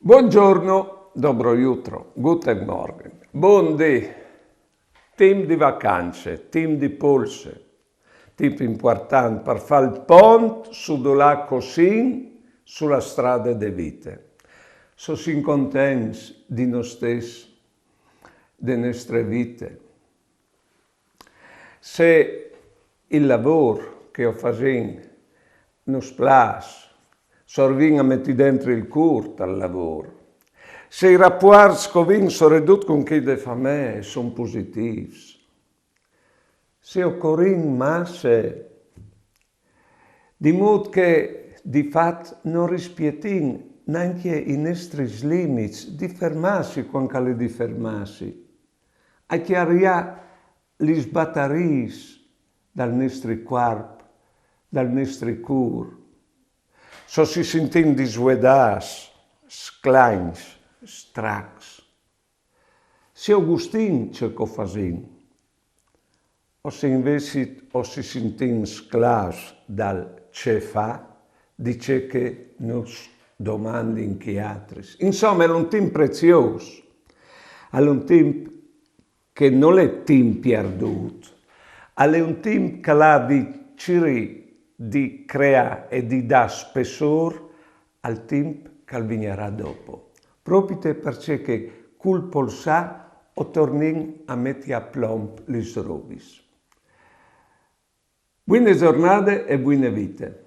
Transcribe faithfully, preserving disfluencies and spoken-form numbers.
Buongiorno, dobro jutro, guten Morgen, bundì. Timp di vacance, timp di polse, timp impuartant par fâ il pont su dulà che o sin su la strade de vite. Se o sin contents di nô stès, de nestre vite, se il lavôr che o fasìn nus plâs, se o rivìn a meti dentri il cûr tal lavôr, se i rapuarts che o vin soredut cun chei de famee a son positîfs, se o corìn masse, di mût che di fat no rispietìn nancje i nestris limits di fermâsi cuant che al è di fermâsi, a cjariâ lis batariis dal nestri cuarp, dal nestri cûr. Se o si sintìn disvuedâts, sclagns, stracs, se o gustìn ce che o fasìn, o se invezit o si sintìn sclâfs dal ce fâ, di ce che nus domandin chei altris. Insome, al è un timp preziôs, al è un timp che nol è timp pierdût, al è un timp che al à di cirî di creâ e di dâ spessôr al timp che al vignarà dopo. Propite parcè che cul polsâ o tornìn a meti a plomp lis robis. Buine zornade e buine vite.